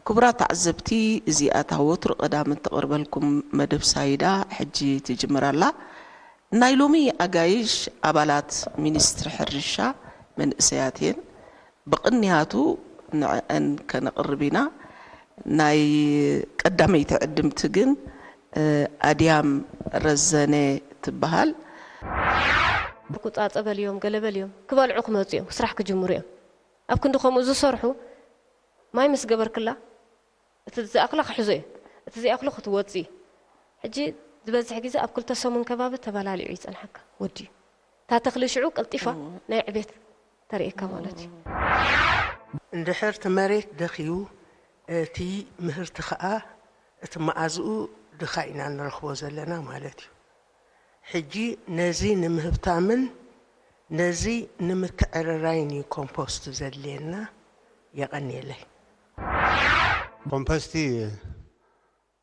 ክቡራት ተዓዘብቲ፣ እዚኣ እታ ወትሩ ቀዳም እትቐርበልኩም መደብ ሳይዳ ሕጂ ትጅምር ኣላ። ናይ ሎሚ ኣጋይሽ ኣባላት ሚኒስትሪ ሕርሻ መንእሰያት እየን። ብቕንያቱ ንዕአን ከነቕርብ ኢና። ናይ ቀዳመይቲ ዕድምቲ ግን፣ እ፣ ኣድያም ረዘነ ትበሃል። ቁጻጸ በልዮም፣ ገለ በልዮም፣ ክበልዑ ክመጹ እዮም፣ ስራሕ ክጅምሩ እዮም። ኣብ ክንዲ ከምኡ ዝሰርሑ፣ ማይ ምስ ገበርክላ፣ እቲ ዝኣኽላ ክሕዞ እዩ፣ እቲ ዘይኣኽሎ ክትወጽእ እዩ። ሕጂ ዝበዝሕ ግዜ ኣብ ክልተ ሰሙን ከባቢ ተበላሊዑ ይጸንሓካ፣ ወዲኡ። እታ ተኽሊ ሽዑ ቀልጢፋ ናይ ዕቤት ተርእየካ ማለት እዩ። እንድሕር እቲ መሬት ደኽዩ፣ እቲ ምህርቲ ኸኣ እቲ መኣዝኡ ድኻ ኢና ንረኽቦ ዘለና ማለት እዩ። ሕጂ ነዚ ንምህብታምን ነዚ ንምትዕርራይን እዩ ኮምፖስት ዘድልየና። የቐንየለይ። ኮምፖስቲ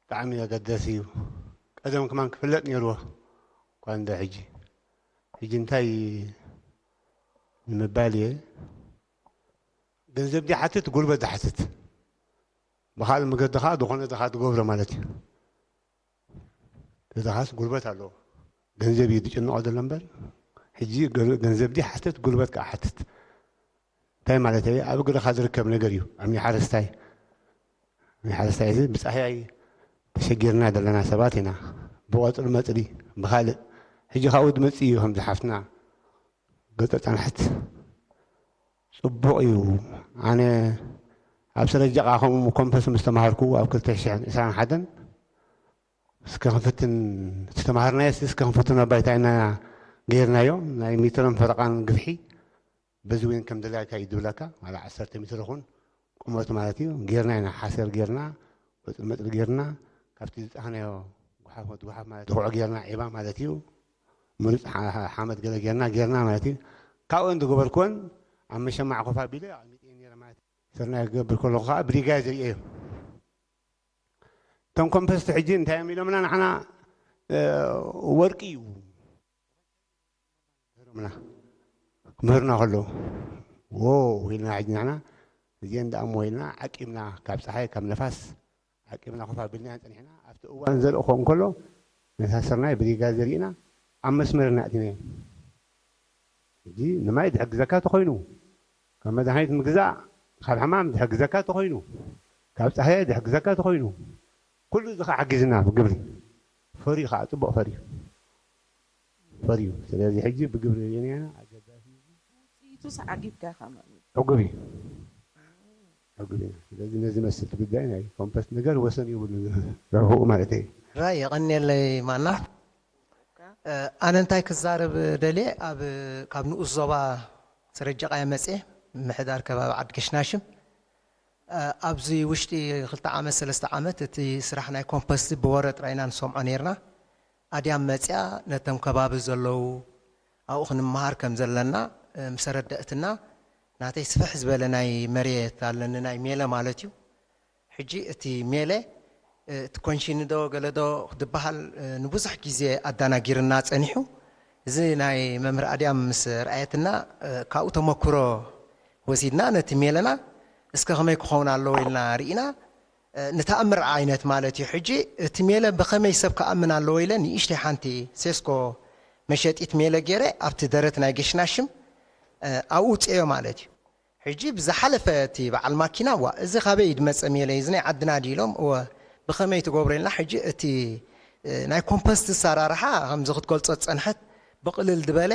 ብጣዕሚ ኣገዳሲ እዩ። ቀደም ከማን ክፍለጥ ነይርዎ እኳ እንደ ሕጂ። ሕጂ እንታይ ንምባል እየ፣ ገንዘብ ድሓትት፣ ጉልበት ድሓትት። ብኻልእ መገዲ ኸዓ ዝኾነ ድኻ ትገብሮ ማለት እዩ። ድኻስ ጉልበት ኣለዎ። ገንዘብ እዩ ዝጭንቆ ዘሎ እምበር፣ ሕጂ ገ-፣ ገንዘብ ድሓትት፣ ጉልበት ከዓ ሓትት። እንታይ ማለት እዩ? ኣብ እግርኻ ዝርከብ ነገር እዩ። ኣሚ ሓረስታይ፣ ኣሚ ሓረስታይ እዚ ብጻህያይ ተሸጊርና ዘለና ሰባት ኢና። ብቆጽሊ መጽሊ፣ ብኻልእ። ሕጂ ካብኡ ዝመጽእ እዩ ከምዚ ሓፍትና ገጠር ጻንሕት ጽቡቕ እዩ። ኣነ ኣብ ሰረጀቓ ከምኡ ኮምፐስ ምስ ተማሃርኩ ኣብ ክልተ ሽሕን ዕስራን ሓደን እስከ ክንፍትን፣ እቲ ተማሃርናዮ እስከ ክንፍትኖ ባይታ ኢና ገይርናዮ። ናይ ሜትሮን ፈረቓን ግፍሒ በዚ እውን ከም ድላይካ እዩ ዝብለካ፣ ዋላ ዓሰርተ ሜትሮ ይኹን ቁመት ማለት እዩ። ጌርና ኢና፣ ሓሰር ጌርና፣ ወጥሪ መጥሪ ጌርና፣ ካብቲ ዝጠኽናዮ ጉሓፍ፣ ወዲ ጉሓፍ ማለት ድኹዑ ጌርና፣ ዒባ ማለት እዩ። ምሩፅ ሓ-፣ ሓ-፣ ሓመድ ገለ ጌርና፣ ጌርና ማለት እዩ። ካብኡ ዝገበርኩወን ኣብ መሸማዕ ኮፍ ኣቢለ ኣቐሚጠ ነይረ ማለት እዩ። ስርናይ ክገብር ከለኹ ከዓ ብሪጋ እየ ዝርእዮ። እቶም ኮምፐስት ሕጂ እንታይ እዮም ኢሎምና ንዓና፣ እ፣ ወርቂ እዩ። ምህርና፣ ክምህሩና ከለዉ፣ ዎው ኢልና ሕጂ ንሕና እዚአን ደኣ እሞ ኢልና ዓቂብና፣ ካብ ጸሓይ ካብ ነፋስ ዓቂብና ኮፍ ኣቢልናየን ጸኒሕና። ኣብቲ እዋን ዘርኢ ክኸውን ከሎ ነታ ስርናይ ብሪጋ ዘሪእና ኣብ መስመር ኢና ኣእቲናየን። ሕጂ ንማይ ዝሕግዘካ ተኾይኑ፣ ካብ መድሃኒት ምግዛእ፣ ካብ ሕማም ዝሕግዘካ ተኾይኑ፣ ካብ ጸሃየ ዝሕግዘካ ተኾይኑ፣ ኩሉ እዚ ኸዓ ሓጊዝና ብግብሪ። ፈርዩ ኸዓ፣ ጽቡቕ ፈርዩ። ፈርዩ። ስለዚ ሕጂ ብግብሪ ርኢናዮ ኢና። ኣገዳሲ እዩ። ውፅኢቱስ ዓጊብካ ኢኻ ማለት እዩ። ዕጉብ እዩ። ዕጉብ እዩ። ስለዚ ነዚ መስል እቲ ጉዳይ ናይ ኮምፐስት ነገር ወሰን የብሉን። ረብሕኡ ማለት እዩ። ራይ የቐንየለይ ማና። እ፣ ኣነ እንታይ ክዛረብ ደልየ፣ ኣብ፣ ካብ ንኡስ ዞባ ሰረጀቓ እየ መፅየ፣ ምምሕዳር ከባቢ ዓዲ ገሽናሽም። እ፣ ኣብዚ ውሽጢ ክልተ ዓመት፣ ሰለስተ ዓመት እቲ ስራሕ ናይ ኮምፖስት ብወረ ጥራይ ኢና ንሰምዖ ነይርና። ኣድያም መፅያ ነቶም ከባቢ ዘለዉ ኣብኡ ክንመሃር ከም ዘለና፣ እ፣ ምስ ኣረደእትና፣ ናተይ ስፍሕ ዝበለ ናይ መሬት ኣለኒ፣ ናይ ሜለ ማለት እዩ። ሕጂ እቲ ሜለ፣ እ፣ እቲ ኮንሽኒ ዶ ገለ ዶ ክድበሃል፣ እ፣ ንብዙሕ ግዜ ኣዳናጊርና ጸኒሑ። እዚ ናይ መምህር ኣድያም ምስ ረኣየትና፣ እ፣ ካብኡ ተመክሮ ወሲድና ነቲ ሜለና እስከ ከመይ ክኸውን ኣለዎ ኢልና ርኢና፣ እ፣ ንተኣምር ዓይነት ማለት እዩ። ሕጂ እቲ ሜለ ብኸመይ ሰብ ክኣምን ኣለዎ ኢለ ንእሽተይ ሓንቲ ሴስኮ መሸጢት ሜለ ገይረ ኣብቲ ደረት ናይ ገሽና ሽም፣ እ፣ ኣብኡ ውፅኤዮ ማለት እዩ። ሕጂ ብዝሓለፈ እቲ በዓል ማኪና፣ "ዋ፣ እዚ ካበይ እዩ ዝመጸ ሜለ እዩ? እዚ ናይ ዓድና ድዩ?" ኢሎም፣ "እወ፣ ብኸመይ ትገብሮ?" ኢልና። ሕጂ እቲ፣ እ፣ ናይ ኮምፖስት ኣሰራርሓ ከምዚ ክትገልጾ ዝጸንሐት ብቕልል ዝበለ፣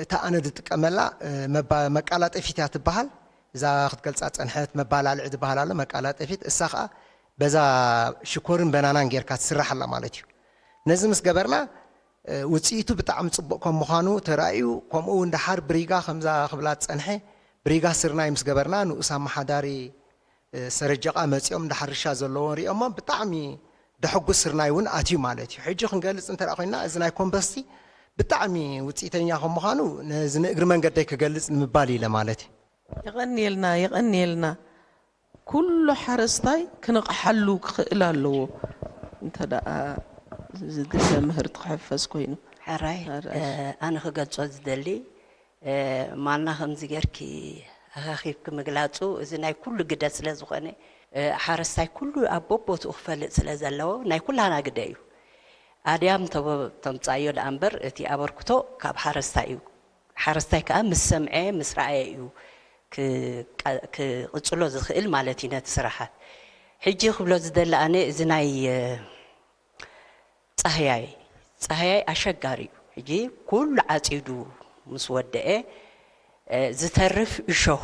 እታ ኣነ ዝጥቀመላ፣ እ፣ መባ-፣ መቃላጠፊት እያ ትበሃል። እዛ ክትገልጻ ዝጸንሐት መባላልዒ ዝበሃል ኣሎ፣ መቃላጠፊት። እሳ ኸኣ በዛ ሽኮርን በናናን ጌርካ ትስራሕ ኣላ ማለት እዩ። ነዚ ምስ ገበርና፣ እ፣ ውጽኢቱ ብጣዕሚ ጽቡቕ ከም ምዃኑ ተራእዩ፣ ከምኡ እውን ደሓር ብሪጋ ከምዛ ክብላ ዝጸንሐ፣ ብሪጋ ስርናይ ምስ ገበርና፣ ንኡስ ኣመሓዳሪ፣ እ፣ ሰረጀቓ መጺኦም እንዳ ሕርሻ ዘለዎን ሪኦሞ፣ ብጣዕሚ ደሐጉስ ስርናይ እውን ኣትዩ ማለት እዩ። ሕጂ ክንገልጽ እንተ ደኣ ኮይንና፣ እዚ ናይ ኮምበስቲ ብጣዕሚ ውጽኢተኛ ከም ምዃኑ፣ ነዚ ንእግሪ መንገደይ ክገልጽ ንምባል ኢለ ማለት እዩ። የቐንየልና፣ የቐንየልና። ኩሉ ሓረስታይ ክነቕሓሉ ክኽእል ኣለዎ። እንተ ደኣ ዝድለ ምህርቲ ክሕፈስ ኮይኑ። ሕራይ፣ ሕራይ። እ፣ ኣነ ክገልጾ ዝደሊ፣ እ፣ ማና ከምዚ ጌርኪ ኣኻኺብኪ ምግላጹ፣ እዚ ናይ ኩሉ ግደ ስለ ዝኾነ፣ ሓረስታይ ኩሉ ኣብ ቦቦትኡ ክፈልጥ ስለ ዘለዎ ናይ ኩላና ግደ እዩ። ኣድያም ተምፃዮ ደኣ እምበር እቲ ኣበርክቶ ካብ ሓረስታይ እዩ። ሓረስታይ ከዓ ምስ ሰምዐ ምስ ረኣየ እዩ ክቅፅሎ ዝኽእል ማለት እዩ ነቲ ስራሓት። ሕጂ ክብሎ ዝደሊ ኣነ እዚ ናይ ፃህያይ ፃህያይ ኣሸጋሪ እዩ። ሕጂ ኩሉ ዓፂዱ ምስ ወደአ ዝተርፍ እሾኽ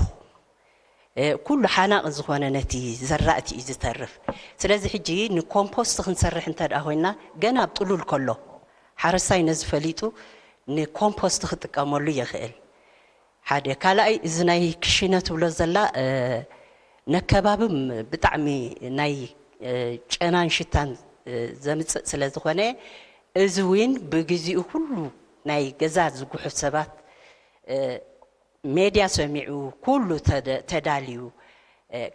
ኩሉ ሓናቕ ዝኾነ ነቲ ዘራእቲ እዩ ዝተርፍ። ስለዚ ሕጂ ንኮምፖስት ክንሰርሕ እንተ ደኣ ኮይና ገና ኣብ ጥሉል ከሎ ሓረስታይ ነዚ ፈሊጡ ንኮምፖስት ክጥቀመሉ ይኽእል። ሓደ ካልኣይ እዚ ናይ ክሽነ ትብሎ ዘላ ነከባብም ብጣዕሚ ናይ ጨናን ሽታን ዘምፅእ ስለ ዝኾነ እዚ እውን ብግዚኡ ኩሉ ናይ ገዛ ዝጉሑ ሰባት ሜድያ ሰሚዑ ኩሉ ተዳልዩ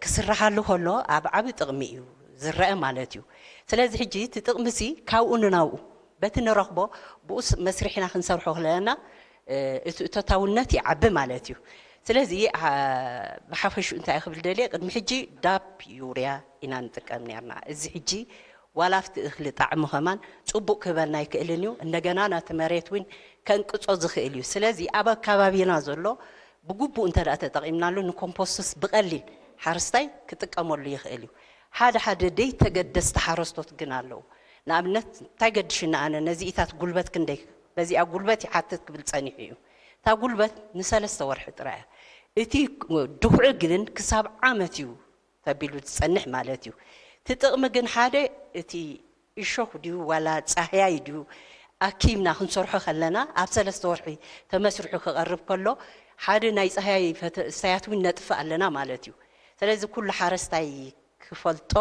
ክስርሓሉ ከሎ ኣብ ዓቢ ጥቕሚ እዩ ዝረአ ማለት እዩ። ስለዚ ሕጂ እቲ ጥቕሚ ሲ ካብኡ ንናብኡ በቲ ንረኽቦ ብኡስ መስሪሕና ክንሰርሖ ክለና እቲ እቶታውነት ይዓቢ ማለት እዩ። ስለዚ ብሓፈሽኡ እንታይ ክብል ደልየ ቅድሚ ሕጂ ዳፕ ዩርያ ኢና ንጥቀም ነርና። እዚ ሕጂ ዋላ ኣብቲ እኽሊ ጣዕሚ ከማን ፅቡቅ ክህበና ኣይክእልን እዩ። እንደገና ናቲ መሬት እውን ከንቅፆ ዝኽእል እዩ። ስለዚ ኣብ ኣካባቢና ዘሎ ብግቡእ እንተ ደኣ ተጠቒምናሉ ንኮምፖስትስ ብቐሊል ሓረስታይ ክጥቀመሉ ይኽእል እዩ። ሓደ ሓደ ደይ ተገደስቲ ሓረስቶት ግን ኣለዉ። ንኣብነት እንታይ ገድሽና ኣነ ነዚኢታት ጉልበት ክንደይ በዚኣ ጉልበት ይሓትት ክብል ጸኒሑ እዩ። እታ ጉልበት ንሰለስተ ወርሒ ጥራይ እያ። እቲ ድኹዒ ግን ክሳብ ዓመት እዩ ተቢሉ ዝጸንሕ ማለት እዩ። እቲ ጥቕሚ ግን ሓደ እቲ እሾኽ ድዩ ዋላ ጻህያይ ድዩ ኣኪብና ክንሰርሖ ከለና ኣብ ሰለስተ ወርሒ ተመስሪሑ ክቐርብ ከሎ ሓደ ናይ ጻህያይ ፈተ- እሳያት እውን ነጥፍእ ኣለና ማለት እዩ። ስለዚ ኩሉ ሓረስታይ ክፈልጦ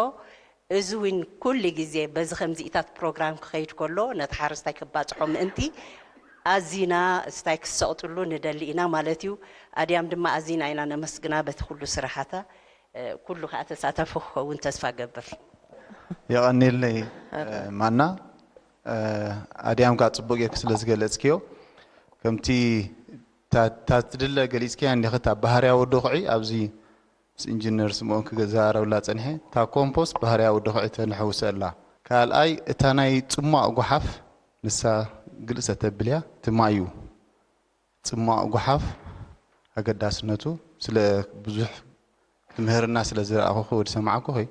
እዚ እውን ኩሉ ግዜ በዚ ከምዚኢታት ፕሮግራም ክኸይድ ከሎ ነቲ ሓረስታይ ክባፅሖ ምእንቲ ኣዚና ስታይ ክሰቕጥሉ ንደሊ ኢና ማለት እዩ። ኣድያም ድማ ኣዚና ኢና ነመስግና በቲ ኩሉ ስራሓታ ኩሉ ከዓ ተሳታፊ ክኸውን ተስፋ ገብር። የቐኒልኒ ማና ኣድያም ከዓ ፅቡቅ ጌርክ ስለ ዝገለፅክዮ ከምቲ ታትድለ ገሊፅክያ እንዲኽት ኣብ ባህርያዊ ድኹዒ ኣብዚ ምስ ኢንጂነር ስምኦን ክዘራረብላ ፀኒሐ እታ ኮምፖስት ባህርያዊ ድኹዒ ተንሕውሰላ ካልኣይ እታ ናይ ፅሟቕ ጓሓፍ ንሳ ግልፀ ተብልያ ትማዩ ፅሟቕ ጓሓፍ ኣገዳስነቱ ስለ ብዙሕ ትምህርና ስለ ዝረኣኹ ወዲ ሰማዕኩ ኸይ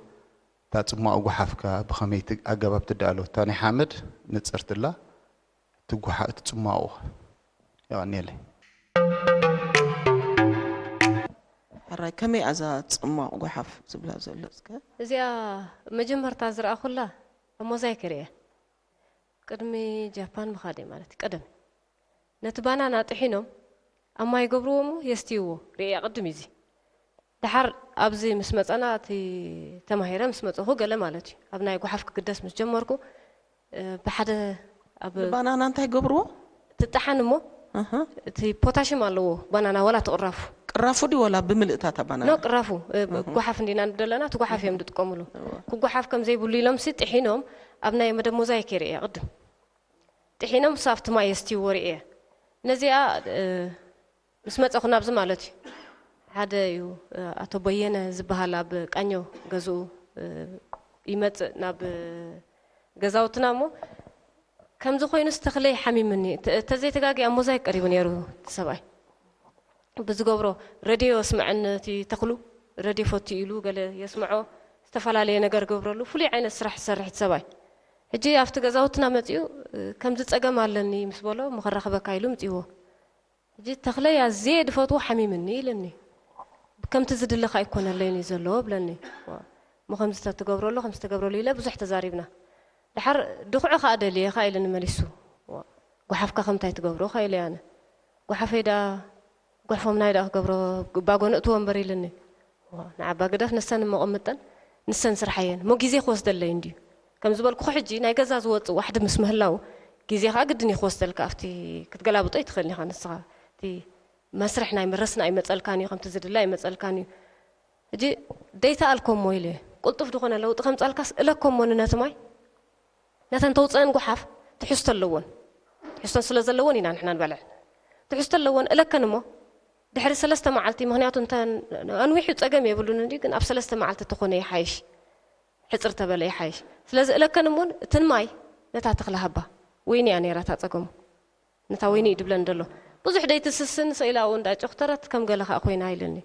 እታ ፅሟቕ ጓሓፍካ ብኸመይ ኣገባብ ትዳሎ እታ ናይ ሓመድ ንፅርትላ ትጓሓ እቲ ፅሟቑ የቐኒየለይ ሕራይ ከመይ ኣዛ ፅሟቕ ጓሓፍ ዝብላ ዘሎ እስከ እዚኣ መጀመርታ ዝረኣኹላ ኣብ ሞዛይክ ርእየ ቅድሚ ጃፓን ምኻደይ ማለት እዩ ቀደም ነቲ ባናና ጥሒኖም ኣብ ማይ ይገብርዎ እሞ የስትይዎ ርእየ ቅድም እዩ እዚ ደሓር ኣብዚ ምስ መፀና እቲ ተማሂረ ምስ መፀኹ ገለ ማለት እዩ ኣብ ናይ ጓሓፍ ክግደስ ምስ ጀመርኩ ብሓደ ኣብ ባናና እንታይ ገብርዎ? ትጠሓን እሞ እቲ ፖታሽም ኣለዎ ባናና ወላ ትቕራፉ ቅራፉ ድዩ ወላ ብምልእታ እታ ባናና? ኖ ቅራፉ ጓሓፍ እንዲና ንደለና እቲ ጓሓፍ እዮም ዝጥቀምሉ ክጓሓፍ ከም ዘይብሉ ኢሎም ሲ ጥሒኖም ኣብ ናይ መደብ ሞዛይክ የርእየ ቅድም ጥሒኖም ሲ ኣብቲ ማይ የስትይዎ ርእየ ነዚኣ ምስ መፀኹ ናብዚ ማለት እዩ ሓደ እዩ ኣቶ በየነ ዝበሃል ኣብ ቃኘው ገዝኡ ይመፅእ ናብ ገዛውትና እሞ ከምዚ ኮይኑስ ተኽለይ ሓሚምኒ ተዘይተጋጊ ኣብ ሞዛይክ ቀሪቡ ነይሩ እቲ ሰብኣይ ብዝገብሮ ረድዮ የስምዐኒ እቲ ተኽሉ ረድዮ ፈቱ ኢሉ ገለ የስምዖ ዝተፈላለየ ነገር ገብረሉ ፍሉይ ዓይነት ስራሕ ዝሰርሕ እቲ ሰብኣይ ሕጂ ኣብቲ ገዛውትና መፂኡ ከምዚ ፀገም ኣለኒ ምስ በሎ ምኸራኽበካ ኢሉ ምፅዎ ሕጂ ተኽለይ ኣዝየ ድፈትዎ ሓሚምኒ ኢልኒ። ከምቲ ዝድለ ከኣ ኣይኮነለይን እዩ ዘሎ ብለኒ። እሞ ከምዚ ተትገብረሉ ከምዚ ተገብረሉ ኢለ ብዙሕ ተዛሪብና። ደሓር ድኹዒ ከኣ ደልየ ከኣ ኢልኒ መሊሱ። ጓሓፍካ ከ እንታይ ትገብሮ ከ ኢለዮ ኣነ። ጓሓፈይ ደኣ ጉሕፎም ናይ ደኣ ክገብሮ ባጎ ነእትዎ እምበር ኢልኒ። ንዓባ ግደፍ ንሰን እሞ ቅምጠን ንሰን ስርሓየን እሞ ግዜ ክወስደለይ እንድዩ ከም ዝበልኩኹ ሕጂ ናይ ገዛ ዝወፅእ ዋሕዲ ምስ ምህላው ግዜ ከዓ ግድን እዩ ክወስደልካ ኣብቲ ክትገላብጦ ይትኽእል ኢኻ ንስኻ እቲ መስርሕ ናይ መረስና ኣይመፀልካን እዩ ከምቲ ዝድለ ኣይመፀልካን እዩ ሕጂ ደይተኣልኮሞ ኢለ ቁልጡፍ ዝኾነ ለውጢ ከምፀልካስ እለኮሞ ንነቲ ማይ ነተን ተውፅአን ጓሓፍ ትሕዝቶ ኣለዎን ትሕዝቶን ስለ ዘለዎን ኢና ንሕና ንበልዐን ትሕዝቶ ኣለዎን እለከን እሞ ድሕሪ ሰለስተ መዓልቲ፣ ምኽንያቱ እንተ ኣንዊሑ ጸገም የብሉን እንዲ፣ ግን ኣብ ሰለስተ መዓልቲ ተኾነ ይሓይሽ፣ ሕጽር ተበለ ይሓይሽ። ስለዚ እለከን እሞን እትን ማይ ነታ ተኽሊ ሃባ፣ ወይኒ እያ ነይራ እታ ጸገሙ። ነታ ወይኒ እዩ ድብለን ደሎ። ብዙሕ ደይትስስን፣ ስኢላ እውን ዳጨኹተረት ከም ገለ ኸኣ ኮይና ኢልኒ።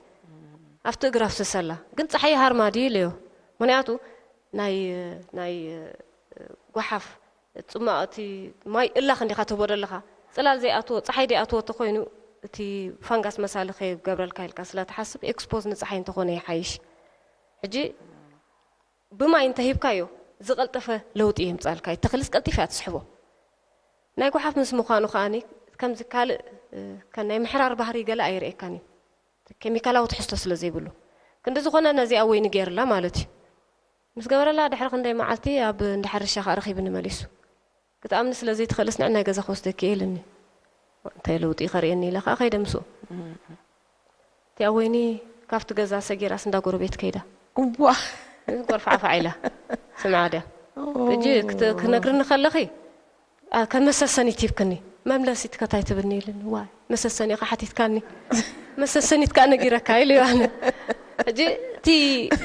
ኣብቲ እግሪ ኣፍስሰላ። ግን ጸሓይ ሃርማ ድዩ ኢለዮ። ምኽንያቱ ናይ፣ ናይ ጓሓፍ ጽማቕ እቲ ማይ እላኽ እንዲኻ ትህቦ ደለኻ። ጽላል ዘይኣትዎ፣ ጸሓይ ዘይኣትዎ ተኾይኑ እቲ ፋንጋስ መሳሊ ከይገብረልካ ኢልካ ስለ ትሓስብ ኤክስፖዝ ንጸሓይ እንተኾነ ይሓይሽ። ሕጂ ብማይ እንተሂብካዮ ዝቐልጠፈ ለውጢ የምጻልካ። ተኽልስ ቀልጢፍ እያ ትስሕቦ። ናይ ጓሓፍ ምስ ምዃኑ ከኣኒ ከምዚ ካልእ፣ እ፣ ከም ናይ ምሕራር ባህሪ ገለ ኣይርእየካን እዩ። ኬሚካላዊ ትሕዝቶ ስለ ዘይብሉ። ክንዲ ዝኾነ ነዚኣ ወይኒ ገይርላ ማለት እዩ። ምስ ገበረላ ድሕሪ ክንደይ መዓልቲ ኣብ እንዳ ሕርሻ ከኣ ረኺብኒ መሊሱ። ክትኣምኒ ስለ ዘይትኽእልስ ንዕናይ ገዛ ክወስደኪ እየ ኢልኒ። እንታይ ለውጢ ከርእየኒ ኢለ ከኣ ከይደ ምስኡ። እቲኣ ወይኒ ካብቲ ገዛ ሰጊራስ እንዳ ጎረቤት ከይዳ። እዋ። ጎርፋዕፋዕ ኢላ። ስምዓ ድያ? ሕጂ ክት-፣ ክነግርኒ ከለኺ፣ ኣ፣ ከም መሰሰኒት ሂብክኒ። መምለሲት ከ ታይ ትብልኒ ኢልኒ። ዋይ፣ መሰሰኒ ኢኻ ሓቲትካኒ። መሰሰኒት ከኣ ነጊረካ ኢሉ ኣነ። ሕጂ እቲ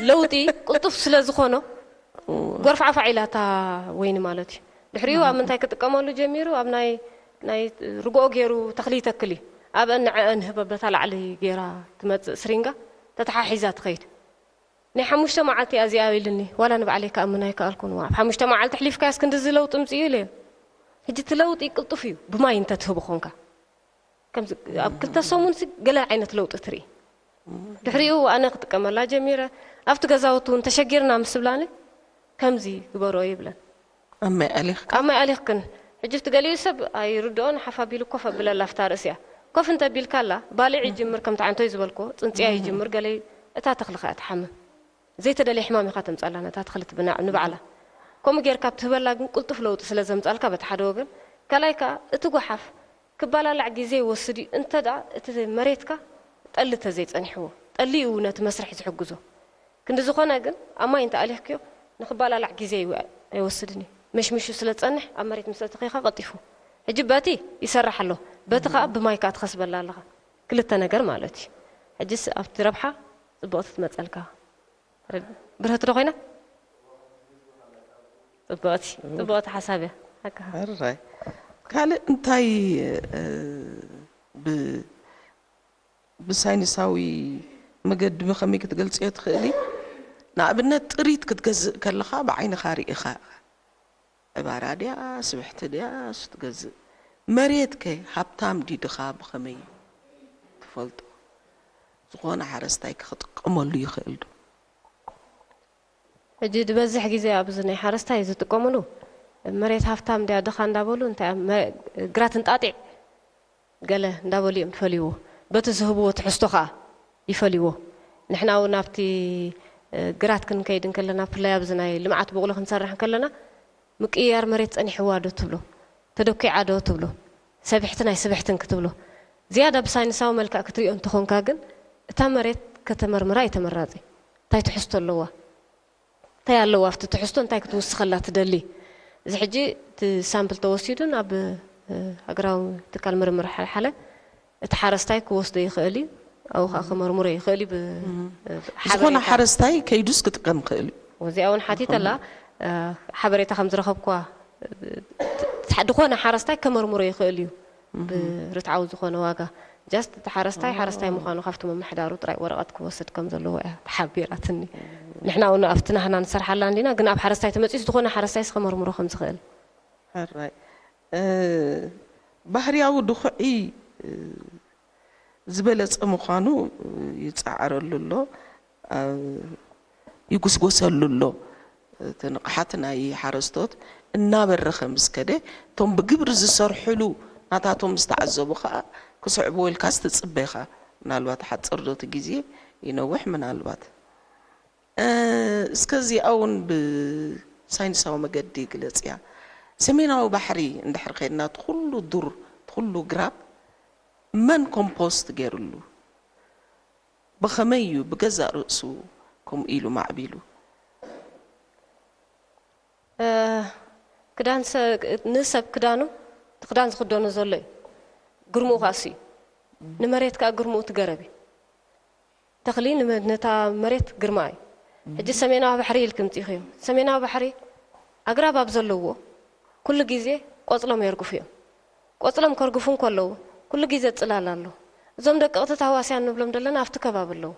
ለውጢ ቅልጡፍ ስለ ዝኾኖ፣ ጎርፋዕፋዕ ኢላ እታ ወይኒ ማለት እዩ። ድሕሪኡ ኣብ ምንታይ ክጥቀመሉ ጀሚሩ? ኣብ ናይ፣ ናይ ርግኦ ገይሩ ተኽሊ ይተክል እዩ። ኣብአን ንዐአን ህበ በታ ላዕሊ ገይራ ትመጽእ ስሪንጋ ተተሓሒዛ ትኸይድ። ናይ ሓሙሽተ መዓልቲ እያ እዚኣ ኢልኒ። ዋላ ንባዕለይ ክኣምን ኣይከኣልኩን። ዋ፣ ኣብ ሓሙሽተ መዓልቲ ኣሕሊፍካያስ ክንድዚ ለውጢ ምጽኡ ኢለዮ። ሕጂ እቲ ለውጢ ቅልጡፍ እዩ፣ ብማይ እንተትህቦ ኾንካ። ከምዚ ኣብ ክልተ ሰሙንሲ ገለ ዓይነት ለውጢ ትርኢ። ድሕሪኡ ኣነ ክጥቀመላ ጀሚረ። ኣብቲ ገዛውቲ እውን ተሸጊርና ምስ ብላኒ፣ ከምዚ ግበሮ ይብለን። ኣብ ማይ ኣሊኽካ? ኣብ ማይ ኣሊኽክን። ሕጂ እቲ ገሊኡ ሰብ ኣይርድኦን፣ ሓፍ ኣቢሉ ኮፍ ኣብለላ ኣብታ ርእሲኣ። ኮፍ እንተቢልካላ፣ ባልዕ ይጅምር፣ ከምቲ ዓንቶይ ዝበልኮ፣ ጽንጽያ ይጅምር፣ ገለ እታ ተኽሊ ከኣ ትሓምም። ዘይተደልየ ሕማም ኢኻ ተምጻላ ነታ ተኽሊ ትብና-፣ ንባዕላ። ከምኡ ጌርካ ብትህበላ ግን ቅልጡፍ ለውጢ ስለ ዘምጻልካ በቲ ሓደ ወገን፣ ካልኣይ ከኣ እቲ ጓሓፍ ክባላላዕ ግዜ ይወስድ እዩ፣ እንተ ደኣ እቲ መሬትካ ጠሊ እንተ ዘይጸኒሕዎ። ጠሊ እዩ ነቲ መስርሕ ዝሕግዞ። ክንዲ ዝኾነ ግን ኣብ ማይ እንተ ኣሊኽክዮ ንኽባላላዕ ግዜ ይው-፣ ኣይወስድን እዩ። መሽሚሹ ስለ ዝጸንሕ ኣብ መሬት ምስ ኣእተኺኻ ቀልጢፉ። ሕጂ በቲ ይሰርሕ ኣሎ፣ በቲ ከኣ ብማይ ከኣ ትኸስበላ ኣለኻ። ክልተ ነገር ማለት እዩ። ሕጅስ ኣብቲ ረብሓ ጽብቕቲ ትመጸልካ። ብርህቲ ዶ ኮይና? ጽብቕቲ፣ ጽብቕቲ ሓሳብ እያ። ሓቅኻ። ሕራይ። ካልእ እንታይ፣ እ፣ ብ-፣ ብሳይንሳዊ መገዲ ብኸመይ ክትገልጽዮ ትኽእሊ? ንኣብነት ጥሪት ክትገዝእ ከለኻ ብዓይንኻ ርኢኻ ኢኻ። ዕባራ ድያስ ብሕቲ ድያስ ትገዝእ? መሬት ከ ሃብታም ድዩ ድኻ ብኸመይ ትፈልጦ? ዝኾነ ሓረስታይ ክጥቀመሉ ይኽእል ዶ? ሕጂ ዝበዝሕ ግዜ ኣብዚ ናይ ሓረስታይ ዝጥቀምሉ መሬት ሃብታም ድያ ድኻ እንዳበሉ እንታይ ኣብ መ-፣ ግራት እንጣጢዕ ገለ እንዳበሉ እዮም ዝፈልይዎ። በቲ ዝህብዎ ትሕዝቶ ኸኣ ይፈልይዎ። ንሕና እውን ኣብቲ፣ እ፣ ግራት ክንከይድ እንከለና፣ ብፍላይ ኣብዚ ናይ ልምዓት ቡቕሊ ክንሰርሕ እንከለና፣ ምቅይያር መሬት ጸኒሕዋ ዶ ትብሎ፣ ተደኲዓ ዶ ትብሎ፣ ሰቢሕትን ኣይስብሕትን ክትብሎ፣ ዝያዳ ብሳይንሳዊ መልክዕ ክትሪኦ እንተኾንካ ግን፣ እታ መሬት ከተመርምራ እዩ ተመራጺ። እንታይ ትሕዝቶ ኣለዋ? እንታይ ኣለዋ ኣብቲ ትሕዝቶ፣ እንታይ ክትውስኸላ ትደሊ? እዚ ሕጂ እቲ ሳምፕል ተወሲዱ ናብ፣ እ፣ ሃገራዊ ትካል ምርምር ሓልሓለ እቲ ሓረስታይ ክወስዶ ይኽእል እዩ። ኣብኡ ኸኣ ክመርምሮ ይኽእል እዩ። ብ-፣ እም። ብ-፣ ዝኾነ ሓበሬታ። ሓረስታይ ከይዱስ ክጥቀም ይኽእል እዩ። እዚኣ እውን ሓቲተላ፣ ዝኾነ። እ፣ ሓበሬታ ከም ዝረኸብኳ፣ እ፣ ት-፣ ዝኾነ ሓረስታይ ከመርምሮ ይኽእል እዩ። እም። ብርትዓዊ ዝኾነ ዋጋ። ጃስት እቲ ሓረስታይ፣ ኦ። ሓረስታይ ምዃኑ ካብቲ ምምሕዳሩ ጥራይ ወረቐት ክወስድ ከም ዘለዎ እያ ተሓቢራትኒ። ንሕና እውን ኣብቲ ናህና ንሰርሓላ እንዲና፣ ግን ኣብ ሓረስታይ ተመጺኡስ ዝኾነ ሓረስታይስ ከመርምሮ ከም ዝኽእል። ሕራይ። እ፣ ባህርያዊ ድኹዒ፣ እ፣ ዝበለጸ ምዃኑ ይጸዓረሉ ኣሎ፣ ኣብ-፣ ይጉስጎሰሉ ኣሎ። እቲ ንቕሓት ናይ ሓረስቶት እናበረኸ ምስ ከደ፣ እቶም ብግብሪ ዝሰርሕሉ ናታቶም ምስ ተዓዘቡ ኸኣ ክስዕብዎ ኢልካ ትጽበ ኢኻ። ምናልባት ሓጽር ዶ እቲ ግዜ ይነውሕ ምናልባት። እ፣ እስከ እዚኣ እውን ብሳይንሳዊ መገዲ ግለጽያ። ሰሜናዊ ባሕሪ እንድሕር ኸይድና፣ እቲ ኹሉ ዱር፣ እቲ ኹሉ ግራብ መን ኮምፖስት ገይርሉ? ብኸመይ እዩ ብገዛእ ርእሱ ከምኡ ኢሉ ማዕቢሉ? እ፣ ክዳን ሰ-፣ ንሰብ ክዳኑ፣ እቲ ክዳን ዝኽደኖ ዘሎ እዩ። ግርምኡ ከኣ እሱ እዩ። ንመሬት ከኣ ግርምኡ ትገረብ እዩ። ተኽሊ ንመ- ነታ መሬት ግርማ እዩ። ሕጂ ሰሜናዊ ባሕሪ ኢልክም ጽኢኽዮ። ሰሜናዊ ባሕሪ ኣግራብ ኣብ ዘለዎ ኩሉ ግዜ ቆጽሎም የርግፉ እዮም። ቆጽሎም ከርግፉ እንከለዉ ኩሉ ግዜ ጽላል ኣሎ። እዞም ደቀቕቲ ታህዋስያን ንብሎም ዘለና ኣብቲ ከባቢ ኣለዉ።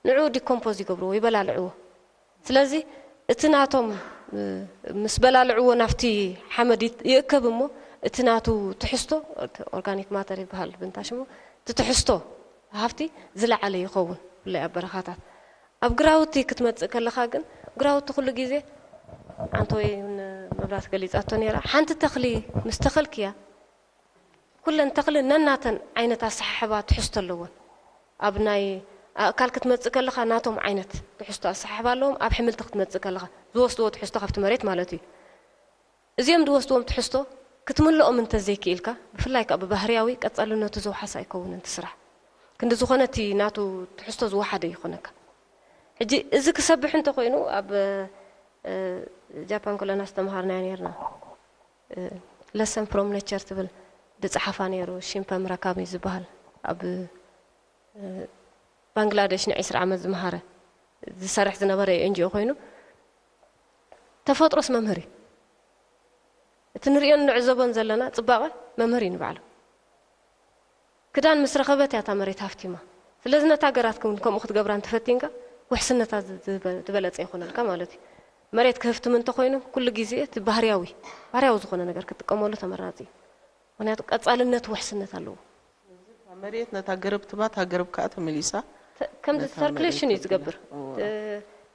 ንዕኡ ዲኮምፖዝ ይገብርዎ፣ ይበላልዕዎ። ስለዚ እቲ ናቶም ምስ በላልዕዎ ናብቲ ሓመድ ይእከብ እሞ እቲ ናቱ ትሕዝቶ ኦርጋኒክ ማተር ይበሃል ብንታ ሽሙ እቲ ትሕዝቶ ሃፍቲ ዝለዓለ ይኸውን። ብፍላይ ኣብ በረኻታት ኣብ ግራውቲ ክትመጽእ ከለኻ ግን ግራውቲ ኩሉ ግዜ ኣንተ ወይ እውን መብራት ገሊጻቶ ነይራ ሓንቲ ተኽሊ ምስ ተኸልክያ ኩለን ተኽሊ ነናተን ዓይነት ኣሰሓሕባ ትሕዝቶ ኣለወን። ኣብ ናይ ኣእካል ክትመጽእ ከለኻ ናቶም ዓይነት ትሕዝቶ ኣሰሓሕባ ኣለዎም። ኣብ ሕምልቲ ክትመጽእ ከለኻ ዝወስድዎ ትሕዝቶ ካብቲ መሬት ማለት እዩ። እዚኦም ዝወስድዎም ትሕዝቶ ክትምልኦም እንተዘይክኢልካ ብፍላይ ከዓ ብባህርያዊ ቀጻልነቱ ዝወሓሰ ኣይከውንን እቲ ስራሕ። ክንዲ ዝኾነ እቲ ናቱ ትሕዝቶ ዝወሓደ ይኾነካ። ሕጂ እዚ ክሰብሕ እንተኮይኑ ኣብ ጃፓን ከለና ዝተምሃርናዮ ነርና። lesson from nature ትብል ዝጸሓፋ ነይሩ። ሺምፐ ምራካሚ ዝበሃል ኣብ ባንግላደሽ ን20 ዓመት ዝመሃረ ዝሰርሕ ዝነበረ ኤንጂኦ ኮይኑ ተፈጥሮስ መምህር እዩ። እቲ ንርእዮን ንዕዘቦን ዘለና ጽባቐ መምህር እዩ ንባዕሉ። ክዳን ምስ ረኸበት እያ እታ መሬት ሃፍቲማ። ስለዚ ነታ ገራትክን ከምኡ ክትገብራ እንተፈቲንካ ውሕስነታ ዝበለጸ ይኾነልካ ማለት እዩ። መሬት ክህፍትም እንተኾይኑ ኩሉ ግዜ እቲ ባህርያዊ ባህርያዊ ዝኾነ ነገር ክትጥቀመሉ ተመራጺ እዩ። ምክንያቱ ቀጻልነት ውሕስነት ኣለዎ። መሬት ነታ ገረብ ትባ እታ ገረብ ከዓ ተመሊሳ ከምዚ ሰርኩሌሽን እዩ ዝገብር።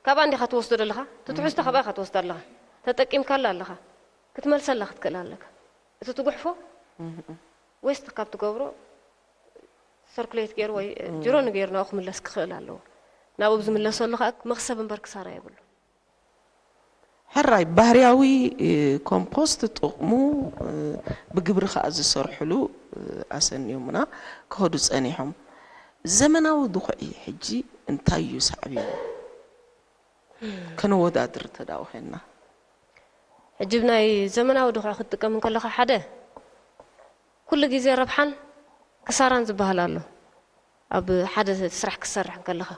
ካብኣ እንዲኻ ትወስዶ ዘለኻ ትትሕዝቶ ካብኣ ኢኻ ትወስዶ ኣለኻ። ተጠቂምካላ ኣለኻ ክትመልሰላ ክትክእል ኣለካ። እቲ ትጉሕፎ ዌስት ካብ ትገብሮ ሰርኩሌት ገይሩ ወይ ጅሮ ንገይሩ ናብኡ ክምለስ ክኽእል ኣለዎ። ናብኡ ብዝምለሰሉ ከዓ መኽሰብ እምበር ክሳራ የብሉ። ሕራይ ባህርያዊ ኮምፖስት ጥቕሙ ብግብሪ ከዓ ዝሰርሕሉ ኣሰንዮምና ክኸዱ ፀኒሖም። ዘመናዊ ድኹዒ ሕጂ እንታይ እዩ ሳዕቤኑ? ከነወዳድር ተዳውኸና። ሕጂ ናይ ዘመናዊ ድኹዒ ክትጥቀም እንከለኻ ሓደ ኩሉ ግዜ ረብሓን ክሳራን ዝበሃል ኣሎ። ኣብ ሓደ ስራሕ ክትሰርሕ እንከለኻ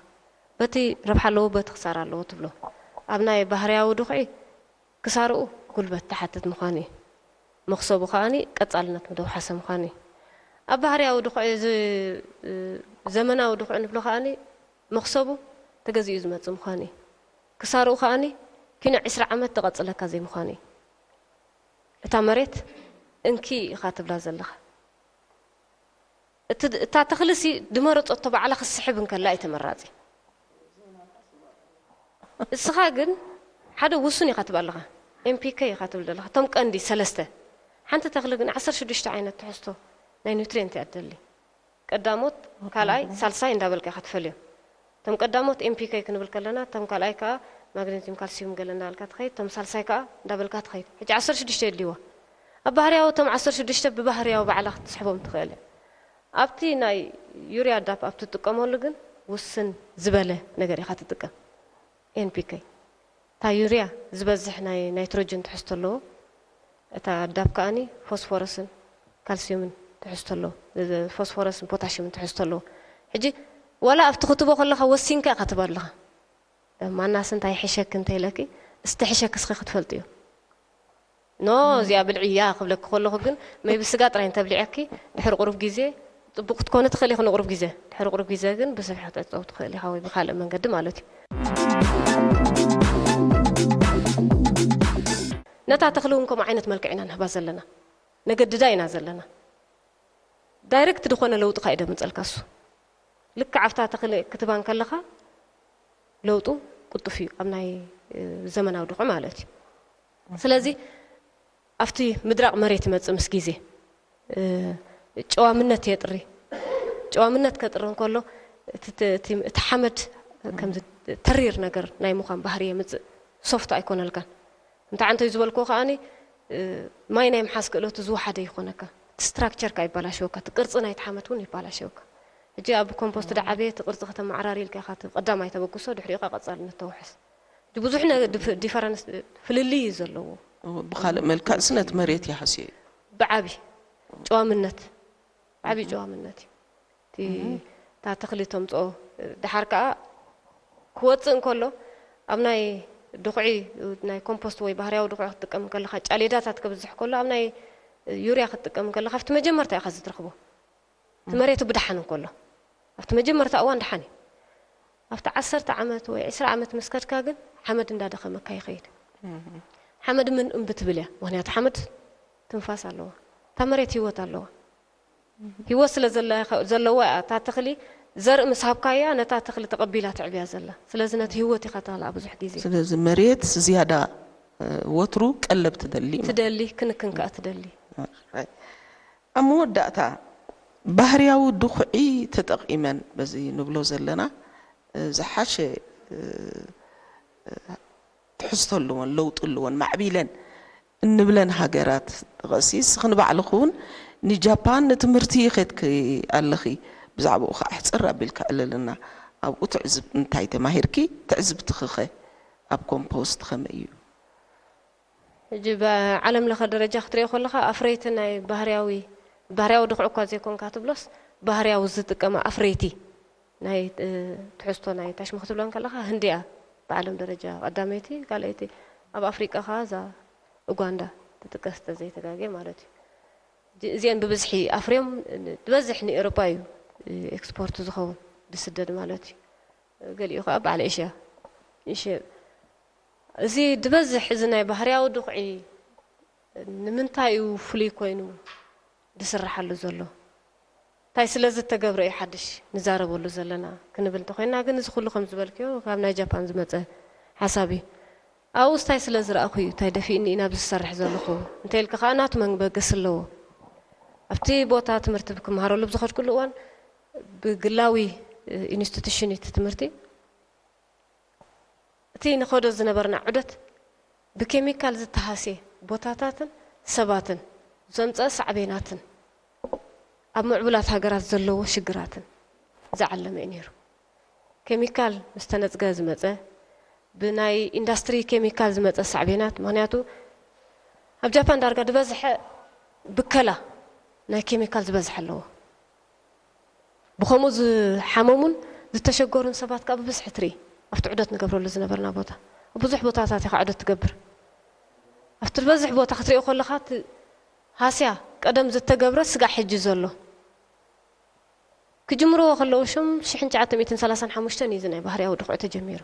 በቲ ረብሓ ኣለዎ በቲ ክሳራ ኣለዎ ትብሎ። ኣብ ናይ ባህርያዊ ድኹዒ ክሳርኡ ጉልበት ትሓትት ምዃኑ እዩ። መኽሰቡ ከኣኒ ቀጻልነት ምደውሓሰ ምዃኑ እዩ። ኣብ ባህርያዊ ድኹዒ እዚ ዘመናዊ ድኹዒ ንብሎ ከኣኒ መኽሰቡ ተገዚኡ ዝመጽእ ምዃኑ እዩ። ክሳርኡ ከኣኒ ኪኖ ዕስራ ዓመት ተቐጽለካ ዘይምዃኑ እዩ። እታ መሬት እንኪ ኢኻ ትብላ ዘለኻ። እታ ተኽልሲ ድመረጸቶ ባዕላ ክትስሕብ እንከላ እዩ ተመራጺ። እስኻ ግን ሓደ ውሱን ኢኻ ትብል ኣለኻ። ኤምፒኬ ኢኻ ትብል ዘለኻ። እቶም ቀንዲ ሰለስተ። ሓንቲ ተኽሊ ግን ዓሰርተ ሽዱሽተ ዓይነት ትሕዝቶ ናይ ኒውትሪየንት እያ ትደሊ። ቀዳሞት፣ ካልኣይ፣ ሳልሳይ እንዳበልካ ኢኻ ትፈልዮም። እቶም ቀዳሞት ኤምፒኬ ክንብል ከለና፣ እቶም ካልኣይ ከዓ ማግኔዚየም፣ ካልሲዩም ገለ እንዳበልካ ትኸይድ፣ እቶም ሳልሳይ ከዓ እንዳበልካ ትኸይድ። ሕጂ ዓሰርተ ሽዱሽተ የድልይዋ። ኣብ ባህርያዊ እቶም ዓሰርተ ሽዱሽተ ብባህርያዊ ባዕላ ክትስሕቦም ትኽእል እያ። ኣብቲ ናይ ዩርያ ዳፕ ኣብ ትጥቀመሉ ግን ውስን ዝበለ ነገር ኢኻ ትጥቀም። ኤንፒኬ እታ ዩርያ ዝበዝሕ ናይ ናይትሮጅን ትሕዝቶ ኣለዎ። እታ ዳፕ ከኣኒ ፎስፎረስን ካልሲዩምን ትሕዝቶ ኣለዎ። ፎስፎረስን ፖታሽምን ትሕዝቶ ኣለዎ። ሕጂ ዋላ ኣብቲ ክትቦ ከለኻ ወሲንካ ኢኻ ትባ ኣለኻ። ማናስ እንታይ ሕሸክ እንተይለኪ እስቲ ሕሸክ እስኺ ክትፈልጥዮ። ኖ እዚኣ ብልዕያ ክብለኪ ከለኹ ግን ሜቢ ስጋ ጥራይ እንተብሊዐኪ ድሕሪ ቁሩብ ግዜ ጽቡቅ ክትኮኒ ትኽእል ኢኺ ንቁሩብ ግዜ ድሕሪ ቁሩብ ግዜ ግን ብስብሒ ክትዕጸው ትኽእል ኢኻ ወይ ብካልእ መንገዲ ማለት እዩ። ነታ ተኽሊ እውን ከምኡ ዓይነት መልክዕ ኢና ንህባ ዘለና፣ ነገድዳ ኢና ዘለና። ዳይሬክት ዝኾነ ለውጢ ካይደ ምጸልካ እሱ ልክዕ ኣብታ ተኽሊ ክትባን ከለኻ ለውጡ ቅጡፍ እዩ ኣብ ናይ ዘመናዊ ድኹዒ ማለት እዩ። ስለዚ ኣብቲ ምድራቕ መሬት ይመጽእ ምስ ግዜ ጨዋምነት የጥሪ። ጨዋምነት ከጥሪ እንከሎ እቲ ሓመድ ከምዚ ተሪር ነገር ናይ ምዃን ባህሪ የምጽእ። ሶፍት ኣይኮነልካን። እንታይ ዓንተዩ ዝበልክዎ ከኣኒ ማይ ናይ ምሓዝ ክእለቱ ዝወሓደ ይኾነካ። እቲ ስትራክቸርካ ይባላሸወካ፣ እቲ ቅርፂ ናይቲ ሓመድ እውን ይባላሸወካ። ሕጂ ኣብ ኮምፖስት ዳዓበየ እቲ ቅርፂ ከተመዓራሪ ኢልካ ኢኻ እቲ ቀዳማይ ተበግሶ ድሕሪኡ ካ ቀፃልነት ተውሕስ። ብዙሕ ዲፈረንስ ፍልልይ እዩ ዘለዎ። ብካልእ መልክዕ ስነት መሬት ይሃስዮ እዩ። ብዓቢ ጨዋምነት ዓቢ ጨዋምነት እዩ። እታ ተኽሊ ተምፅኦ። ድሓር ከዓ ክወፅእ እንከሎ ኣብ ናይ ድኹዒ፣ ናይ ኮምፖስት ወይ ባህርያዊ ድኹዒ ክትጥቀም ከለኻ፣ ጫሌዳታት ክብዝሕ ከሎ ኣብ ናይ ዩርያ ክትጥቀም ከለኻ ኣብቲ መጀመርታ ኢኻ ዝትረኽቦ። እቲ መሬቱ ብድሓን እንከሎ ኣብቲ መጀመርታ እዋን ድሓን እዩ። ኣብቲ ዓሰርተ ዓመት ወይ ዕስራ ዓመት ምስ ከድካ ግን ሓመድ እንዳደኸመካ ይኸይድ። ሓመድ ምን እምቢ ትብል እያ፣ ምክንያቱ ሓመድ ትንፋስ ኣለዋ። እታ መሬት ህይወት ኣለዋ። ህይወት ስለ ዘለዋ እያ እታ ተኽሊ፣ ዘርኢ ምስ ሃብካያ ነታ ተኽሊ ተቐቢላ ትዕብያ ዘላ። ስለዚ ነቲ ህይወት ኢኻ ተኽላ ብዙሕ ግዜ። ስለዚ መሬት ዝያዳ ወትሩ ቀለብ ትደሊ ማለት። ትደሊ፣ ክንክን ከኣ ትደሊ። ኣብ መወዳእታ ባህርያዊ ድኹዒ ተጠቒመን በዚ ንብሎ ዘለና ዝሓሸ ትሕዝቶ ኣለዎን ለውጢ ኣለዎን ማዕቢለን እንብለን ሃገራት ጥቐሲ። እስኺ ንባዕልኺ እውን ንጃፓን ንትምህርቲ ከድኪ ኣለኺ። ብዛዕባኡ ከዓ ሕፅር ኣቢልኪ ዕለልና። ኣብኡ ትዕዝብ እንታይ ተማሂርኪ? ትዕዝብትኺ ኸ ኣብ ኮምፖስት ከመይ እዩ? ሕጂ ብዓለም ለኸ ደረጃ ክትሪኦ ከለኻ ኣፍረይቲ ናይ ባህርያዊ፣ ባህርያዊ ድኹዒ እኳ ዘይኮንካ ትብሎስ፣ ባህርያዊ ዝጥቀማ ኣፍረይቲ ናይ ትሕዝቶ ናይ ታሽሙ ክትብለን ከለኻ ህንዲ እያ ብዓለም ደረጃ ቀዳመይቲ። ካልኣይቲ ኣብ ኣፍሪቃ ከኣ እዛ ኡጋንዳ ትጥቀስ ተዘይተጋግየ ማለት እዩ። እዚአን ብብዝሒ ኣፍርዮም ዝበዝሕ ንኤውሮጳ እዩ ኤክስፖርት ዝኸውን፣ ዝስደድ ማለት እዩ። ገሊኡ ከዓ በዓል ኤሽያ። እሺ፣ እዚ ዝበዝሕ እዚ ናይ ባህርያዊ ድኹዒ ንምንታይ እዩ ፍሉይ ኮይኑ ዝስርሓሉ ዘሎ? እንታይ ስለ ዝተገብረ እዩ ሓድሽ ንዛረበሉ ዘለና ክንብል እንተኮይና፣ ግን እዚ ኩሉ ከም ዝበልክዮ ካብ ናይ ጃፓን ዝመጸ ሓሳብ እዩ። ኣብኡስ እንታይ ስለ ዝረኣኹ እዩ እንታይ ደፊእኒ እዩ ናብዚ ዝሰርሕ ዘለኹ እንተ ኢልካ ከዓ ናቱ መበገሲ ኣለዎ። ኣብቲ ቦታ ትምህርቲ ክመሃረሉ ብዝኸድኩሉ እዋን ብግላዊ ኢንስቲቱሽን እቲ ትምህርቲ እቲ ንኸዶ ዝነበርና ዑደት ብኬሚካል ዝተሃስየ ቦታታትን ሰባትን ዘምፀአ ሳዕቤናትን ኣብ ምዕቡላት ሃገራት ዘለዎ ሽግራትን ዝዓለመ እዩ ነይሩ። ኬሚካል ምስ ተነፅገ ዝመፀ፣ ብናይ ኢንዳስትሪ ኬሚካል ዝመፀ ሳዕቤናት፣ ምክንያቱ ኣብ ጃፓን ዳርጋ ዝበዝሐ ብከላ ናይ ኬሚካል ዝበዝሐ ኣለዎ። ብኸምኡ ዝሓመሙን ዝተሸገሩን ሰባት ከዓ ብብዝሒ ትርኢ። ኣብቲ ዑደት ንገብረሉ ዝነበርና ቦታ፣ ኣብ ብዙሕ ቦታታት ኢኻ ዑደት ትገብር። ኣብቲ ዝበዝሕ ቦታ ክትሪኦ ከለኻ፣ እቲ ሃስያ ቀደም ዝተገብረ ስጋዕ ሕጂ ዘሎ። ክጅምርዎ ከለዉ ሽም ሽሕን ትሽዓተ ሚእትን ሰላሳን ሓሙሽተን እዩ እዚ ናይ ባህርያዊ ድኹዒ ተጀሚሩ።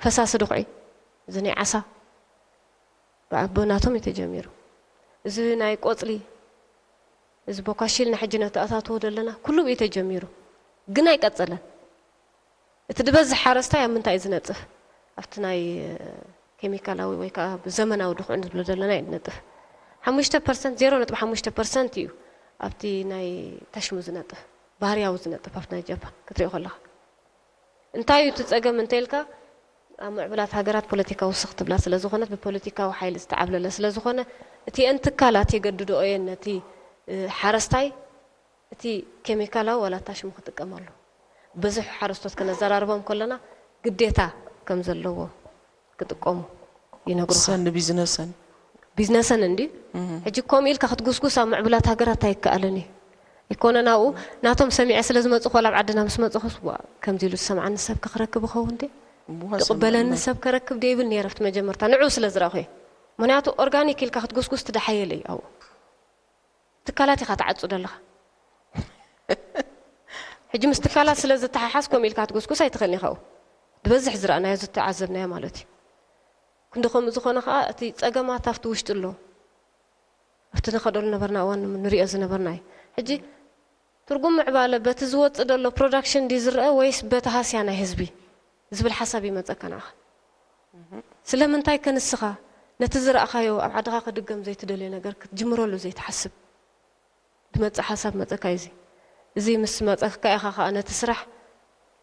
ፈሳሲ ድኹዒ፣ እዚ ናይ ዓሳ፣ ብኣቦናቶም እዩ ተጀሚሩ። እዚ ናይ ቆጽሊ፣ እዚ ቦካሺ ኢልና ሕጂ ነተኣታትዎ ዘለና፣ ኩሉ ብኡ ተጀሚሩ። ግን ኣይቀጸለን። እቲ ዝበዝሕ ሓረስታይ ኣብ ምንታይ እዩ ዝነጥፍ? ኣብቲ ናይ፣ እ፣ ኬሚካላዊ ወይ ከዓ ብዘመናዊ ድኹዒ ንብሎ ዘለና እዩ ዝነጥፍ። ሓሙሽተ ፐርሰንት፣ ዜሮ ነጥቢ ሓሙሽተ ፐርሰንት እዩ ኣብቲ ናይ ታሽሙ ዝነጥፍ፣ ባህርያዊ ዝነጥፍ፣ ኣብቲ ናይ ጃፓን ክትሪኦ ከለኻ። እንታይ እዩ እቲ ጸገም እንተ ኢልካ፣ ኣብ ምዕቡላት ሃገራት ፖለቲካ ውስኽ ትብላ ስለ ዝኾነት፣ ብፖለቲካዊ ሓይሊ ዝተዓብለለ ስለ ዝኾነ፣ እቲአን ትካላት የገድድኦ እየን ነቲ፣ እ፣ ሓረስታይ እቲ ኬሚካላዊ ዋላ ታሽሙ ክጥቀመሉ። ብዙሕ ሓረስቶት ከነዘራርቦም ከለና ግዴታ ከም ዘለዎ ክጥቀሙ ይነግሩኻ። ንሰን ንቢዝነሰን። ቢዝነሰን እንዲ። እህ። ሕጂ ከምኡ ኢልካ ክትጉስጉስ ኣብ ምዕቡላት ሃገራት ኣይከኣልን እዩ። ኣይኮነን ኣብኡ ናቶም ሰሚዐ ስለ ዝመጽኹ፣ ዋላ ኣብ ዓድና ምስ መጽኹስ፣ ዋ፣ ከምዚ ኢሉ ዝሰምዓኒ ሰብ ከ ክረክብ ይኸውን ድየ? እዋ፣ ዝቕበለኒ ሰምዕና። ሰብ ከረክብ ድየ ይብል ነይረ ኣብቲ መጀመርታ፣ ንዕኡ ስለ ዝረኣኹ እየ። ምኽንያቱ ኦርጋኒክ ኢልካ ክትጉስጉስ ትደሓየለ እዩ ኣብኡ። ትካላት ኢኻ ትዓጹ ዘለኻ። ሕጂ ምስ ትካላት ስለ ዝተሓሓዝ ከምኡ ኢልካ ክትጉስጉስ ኣይትኽእልን ኢኻ ኣብኡ። ዝበዝሕ ዝረኣናዮ ዝተዓዘብናዮ ማለት እዩ። ክንዲ ከምኡ ዝኾነ ኸኣ እቲ ጸገማት ኣብቲ ውሽጢ ኣሎ። ኣብቲ ንኸደሉ ነበርና እዋን ንሪኦ ዝነበርና እዩ። ሕጂ ትርጉም ምዕባለ በቲ ዝወጽእ ዘሎ ፕሮዳክሽን ድዩ ዝረአ ወይስ በቲ ሃስያ ናይ ህዝቢ ዝብል ሓሳብ ይመጸካ ንዓኻ። ስለምንታይ ከ ንስኻ ነቲ ዝረኣኻዮ ኣብ ዓድኻ ክድገም ዘይትደልዮ ነገር ክትጅምረሉ ዘይትሓስብ? ዝመጽእ ሓሳብ መጸካ እዩ እዚ። እዚ ምስ መጸካ ኢኻ ኸኣ ነቲ ስራሕ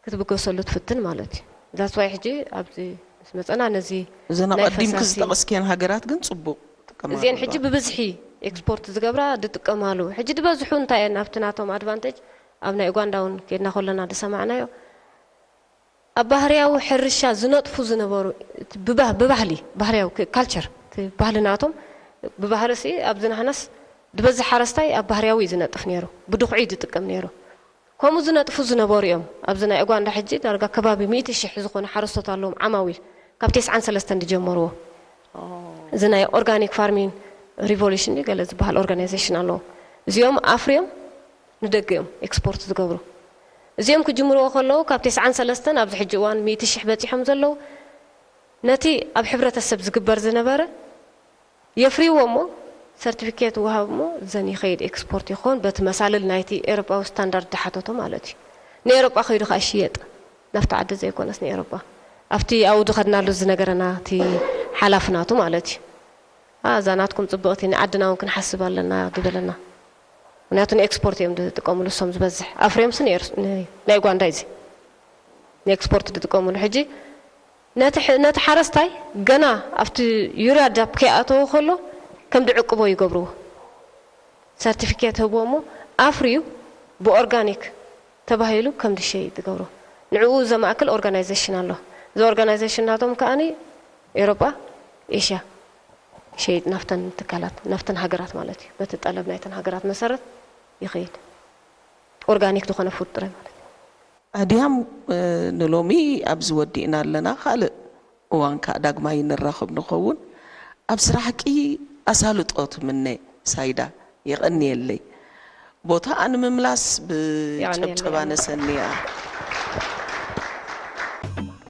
ክትብገሰሉ ትፍትን ማለት እዩ። That's why ሕጂ ኣብዚ ምስ መጸና ነዚ እዘን ናይ ኣቐዲምኪ ፈሳሲ ዝጠቐስክየን ሃገራት ግን ጽቡቕ ጥቀማሉ እዚአን ሕጂ ኣለዋ። ብብዝሒ ኤክስፖርት ዝገብራ ዝጥቀማሉ። ሕጂ ዝበዝሑ እንታይ እየን ኣብቲ ናቶም ኣድቫንቴጅ ኣብ ናይ ኡጋንዳ እውን ከድና ከለና ዝሰማዕናዮ ኣብ ባህርያዊ ሕርሻ ዝነጥፉ ዝነበሩ፣ እቲ ብባ-፣ ብባህሊ፣ ባህርያዊ ክ-፣ ካልቸር፣ እቲ ባህሊ ናቶም ብባህሪ ሲ ኣብዚ ናህናስ ዝበዝሕ ሓረስታይ ኣብ ባህርያዊ እዩ ዝነጥፍ ነይሩ፣ ብድኹዒ እዩ ዝጥቀም ነይሩ። ከምኡ ዝነጥፉ ዝነበሩ እዮም። ኣብዚ ናይ ኡጋንዳ ሕጂ ዳርጋ ከባቢ ሚእቲ ሽሕ ዝኾነ ሓረስቶት ኣለዎም ዓማዊል፣ ካብ ተስዓን ሰለስተን ዝጀመርዎ። እዚ ናይ ኦርጋኒክ ፋርሚንግ ሪቮሉሽን ድዩ ገለ ዝበሃል ኦርጋናይዜሽን ኣለዎም። እዚኦም ኣፍርዮም ንደገ እዮም ኤክስፖርት ዝገብሩ። እዚኦም ክጅምርዎ ከለዉ ካብ ተስዓን ሰለስተን ኣብዚ ሕጂ እዋን ሚእቲ ሽሕ በፂሖም ዘለዉ፣ ነቲ ኣብ ሕብረተሰብ ዝግበር ዝነበረ የፍርይዎ እሞ ሰርቲፊኬት ወሃብ እሞ ዘን ይኸይድ ኤክስፖርት ይኾን በቲ መሳልል ናይቲ ኤሮጳዊ ስታንዳርድ ዝሓተቶ ማለት እዩ። ንኤሮጳ ከይዱ ከዓ ይሽየጥ ናብቲ ዓዲ ዘይኮነስ ንኤሮጳ ኣብቲ ኣብኡ ዝኸድናሉ ዝነገረና እቲ ሓላፊ ናቱ ማለት እዩ። "ኣ፣ እዛ ናትኩም ጽብቕቲ ንዓድና እውን ክንሓስብ ኣለና" ዝበለና። ምክንያቱ ንኤክስፖርት እዮም ዝጥቀምሉ እሶም ዝበዝሕ ኣፍርዮምስ ንኤርስ- ን- ናይ ኡጋንዳ እዩ እዚ ንኤክስፖርት ዝጥቀምሉ። ሕጂ ነቲ ሕ- ነቲ ሓረስታይ ገና ኣብቲ ዩርያ ጃፕ ከይኣተወ ከሎ ከም ድዕቅቦ ይገብርዎ። ሰርቲፊኬት ህብዎ እሞ ኣፍርዩ ብኦርጋኒክ ተባሂሉ ከም ድሸይጥ ዝገብሮ። ንዕኡ ዘማእክል ኦርጋናይዜሽን ኣሎ። እዚ ኦርጋናይዜሽን ናቶም ከኣኒ ኤሮጳ፣ ኤሽያ ይሸይጥ ናፍተን ትካላት ናፍተን ሃገራት ማለት እዩ። በቲ ጠለብ ናይተን ሃገራት መሰረት ይኸይድ። ኦርጋኒክ ዝኾነ ፉድ ጥራይ ማለት እዩ። ኣድያም ንሎሚ ኣብዚ ወዲእና ኣለና። ካልእ እዋን ከዓ ዳግማይ ንራኸብ ንኸውን። ኣብ ስራሕኪ ኣሳልጦ ትምነ ሳይዳ። የቐንየለይ። ቦታኣ ንምምላስ ብጨብጨባ ነሰንያ።